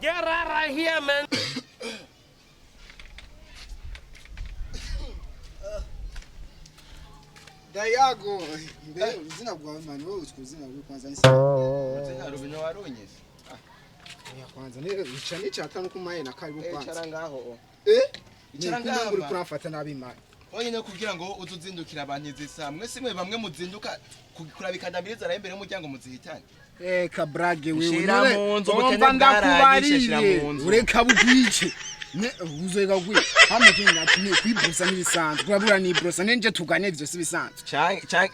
Get out of here, man. Dayago, mbe izina bwawe mani, wewe utwo izina bwawe kwanza ni Uzina rubino warunyise. Oya, kwanza ni ica nica atanu kumaye na karibu Eh, kwanza. icara ngaho. Eh? Icara Icara ngaha, uri man. kuramfata nabi mani. Onyine kugira ngo uzuzindukira abantu izisa mwe simwe bamwe muzinduka kurabikandamiriza araye imbere y'umuryango muzihitane. Eh, kabrage wewe. Shira None, mu nzu, ubukene umva bwaranyishe, shira ndakubariye. mu nzu. Ureka bugwice. Ne uzoyega gwi. Hamwe kinga ati ni kwibrosa n'ibisanzwe. Kurabura ni brosa nenje tugane ivyo si bisanzwe.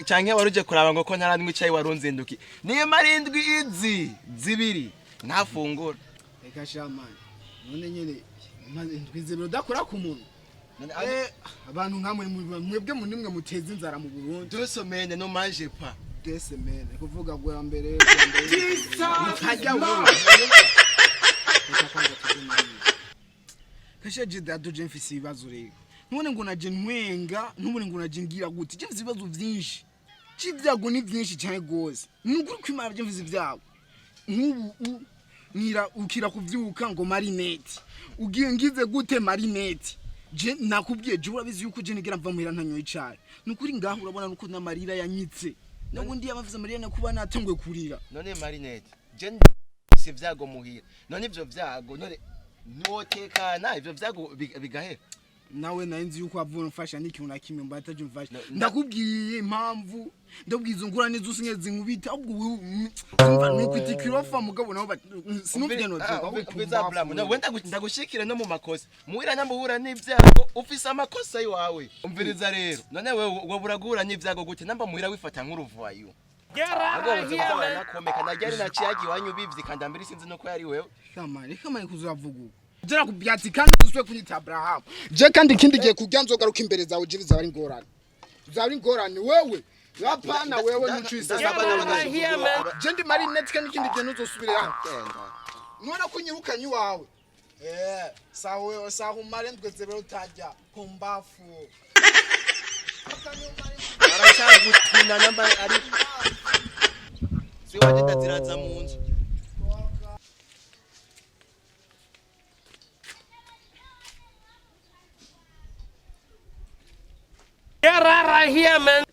Canke waruje kuraba ngo ko ntaranywa icayi warunzinduki. Niyo marindwi izi zibiri ntafungura. Reka sha mani. None nyene maze indwi zibiri udakora ku muntu. None Eh, abantu nkamwe mwebwe munimwe muteza inzara mu Burundi. Deux semaines no mange pas. Deux semaines kuvuga gwa mbere utajya wewe. Reka kwanza tuje muri ibi. Kasha je dado je mfise ibibazo rero. None ngo naje ntwenga, ntubone ngo naje ngira gute. Je mfise ibibazo vyinshi. C'ivyago ni vyinshi cyane gose. Nukuri kwimara je mfise ivyago. Nk'ubu nira ukira kuvyuka ngo marinette. Ugiye ngize gute marinette? Je nakubwiye je urabizi yuko je nigira mva muhira ntanyoye icayi. Nukuri ngaho urabona nuko n'amarira yanyitse. N'ubundi yabafise amarira nakuba natanguye kurira. None marinette je si vyago muhira. None ivyo vyago none ntiwotekana ivyo vyago bigahera. Nawe nari nzi yuko avura umfasha n'ikintu na kimwe mba atajya umfasha. No, Ndakubwiye impamvu, ndakubwiye izo ngorane zose nyine zinkubita, ahubwo wewe umva nukwita ikirofa mugabo nawe sinumvye Wenda ndagushikire no mu makosa muhira namuhura n'ivyago ufise amakosa yiwawe. Umviriza rero, none wewe wobura guhura n'ivyago gute namba muhira wifata nk'uruvayo? Get out of here, man. Nakomeka najyari naciye iwanyu bivye kandambiri sinzi nuko yari wewe. Kamani kamani kuzavuga uko je nakubwiye ati kandi uswe kunyita Abraham, je kandi ikindi gihe kurya nzogaruka imbere zawe je bizaba ari ingorane, bizaba ari ingorane wewe hapana wewe ntucise. Get out of here, man. Je ndi marinette kandi ikindi gihe ntuzosubire hano nubona ko unyirukanye iwawe. Eh, sawa sawa, umare ndweze rero utajya pumbafu. Baracagutuna namba ari siwaje ndaziraza mu nzu. Get out of here, man.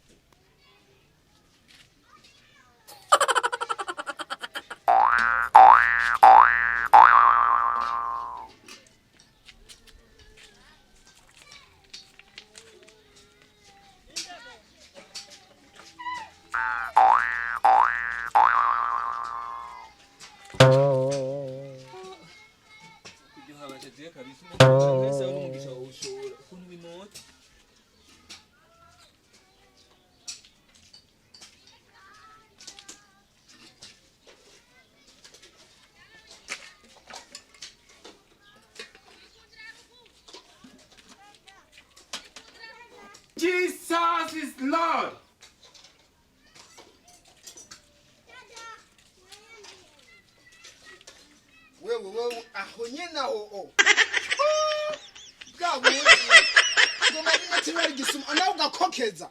Ibyo habashaje kabisa umukobwa wese ari umugisha wawushobora ukuntu bimota. Jesus is Lord. Wewe wewe aho nyene aho o bwa bundi ngo marinette ntari gisuma nawe ugakokeza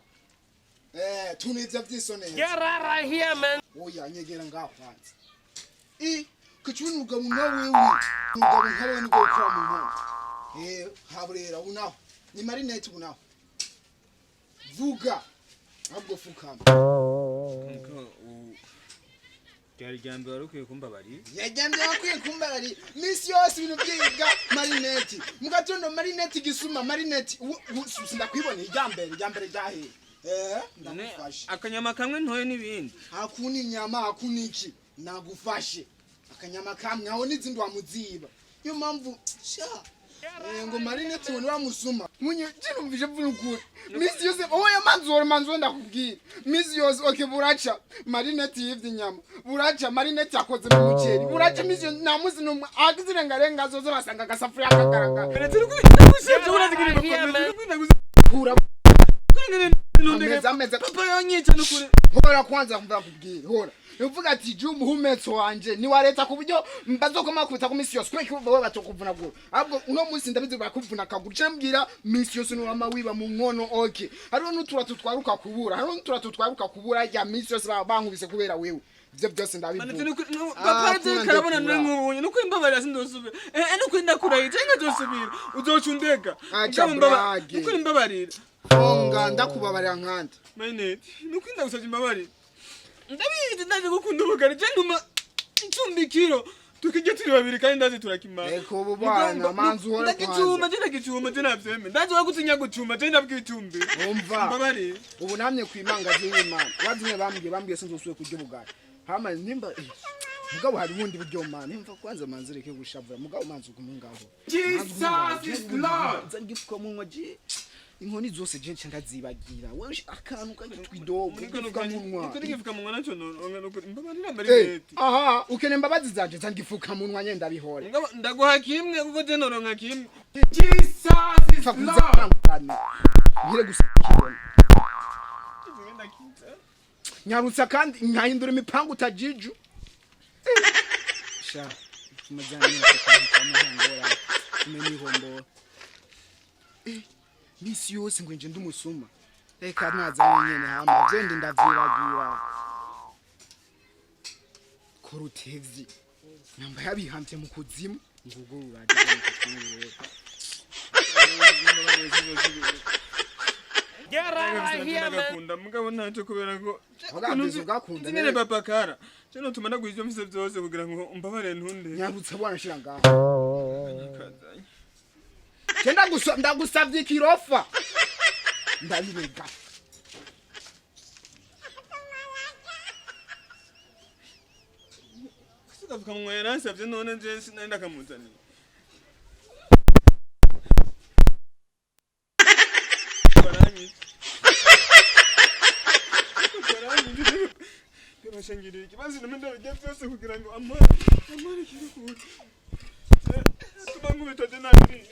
eh tunivya vyisoneza. Get out of here, man. Oya, nyegera ngaho kwanza i kuki umugabo nka wewe, umugabo nka wewe nibwo ukora mu nkono. Eh, haburera unaho ni marinette unaho vuga ahubwo fukama. Ryari rya mbere wari ukwiye kumbabarira. Yajyambye bakwiye kumbarari misi yose ibintu byiga marinette mu gatondo marinette gisuma marinette sindakwiboneye irya mbere irya mbere ryahehe eh ndagufashe. Akanyama kamwe ntoye n'ibindi. Hakuna inyama, hakuna iki, nagufashe akanyama kamwe aho n'izindi wamuziba. Niyo mpamvu sha ngo marinette ubona wamusuma munye kinumvije mvuna ukuri misi yose oya manzoro manzoro ndakubwira misi yose okay buraca marinette yivye inyama, buraca marinette yakoze mu muceri, buraca misi yose nta musi n'umwe akizirengarenga zose basanga agasafuriya kagaragara. Kura ameza ameza. Papa yanyica nukuri. Hora kwanza mva kubwira hora uvuga ati je umuhumetso wanje ni wareta ku buryo mbazokoma kubita ku misi yose kubera ko wowe batokuvunagura ahubwo uno munsi ndabizi barakuvuna akaguru ce mbwira misi yose nuwama wiba mu nkono. Okay, hariho n'uturato twaruka kubura, hariho n'uturato twaruka kubura rya misi yose bankubise kubera wewe. Ivyo byose Mana ndabivuga. nuko Ah, papa kuna karabona ndekura. nkunye nuko imbabarira sindosubira nuko ndakuraye cenga zosubira uzoca undega. Aca Mugabo brage. Nuko imbabarira. Funga, ndakubabarira nkandi. Mayinete, nuko ndagusabye imbabarira. Ndabizi ndaje gukunda ubugari, je ntuma icumbikiro tukijya turi babiri kandi ndazi turakimara. Reka ubu bwana, manzi uhore Ndagicuma, kwanza. je ndagicuma, je navyemeye. Ndazi wagutinya gucuma, je ndabwicumbi. Umva. Mbabarira. Ubu namye kwimangazi y'Imana. Wazinye bambwiye sinzosuye kurya ubugari. Hama nimba mugabo hari ubundi buryo mana, nimva kwanza manzi reke gushavura, mugabo manzi ugume ngaho. Jesus is Lord. Nza ngipfukamunwa je, inkoni zose je nca ndazibagira. Wewe akantu kagitwidogo igipfukamunwa. Nuko n'igifukamunwa naco noronka, nuko mbabarira Eh, marinete. aha ukene imbabazi zanje, nza ngifukamunwa nye ndabihore. Mugabo ndaguha kimwe kuko je noronka kimwe. Jesus is Pfa Lord. kuzangurana nkire gusa kibona. Nyarutsa kandi nkahindura imipangu utajiju. Sha tumajyanye kamahangora tumenihombo. Misi yose ngo nje ndumusuma, reka nazanye nyene hama vyende ndavyibagira. Korutevyi namba yabihamvye mu kuzimu ngugo ruraje. Get out of here, man. Ndagakunda mugabo ntacyo kubera ko Wagambye ugakunda, nzi nyene rero. papa kara je notuma ndaguha ivyo mfise vyose kugira ngo umbabarire ntunde. Nyarutsa bwana, shira ngaho. Kazanye. Je ndagusavye ikirofa ndabirega. Sikavuka yaransavye none je sinari ndakamuzaniye. Baranyica. Baranyica. Bashangiriye ikibazo name ndabirya vyose kugira ngo amare ikirukuri. Tuma nkubita je nabiriye.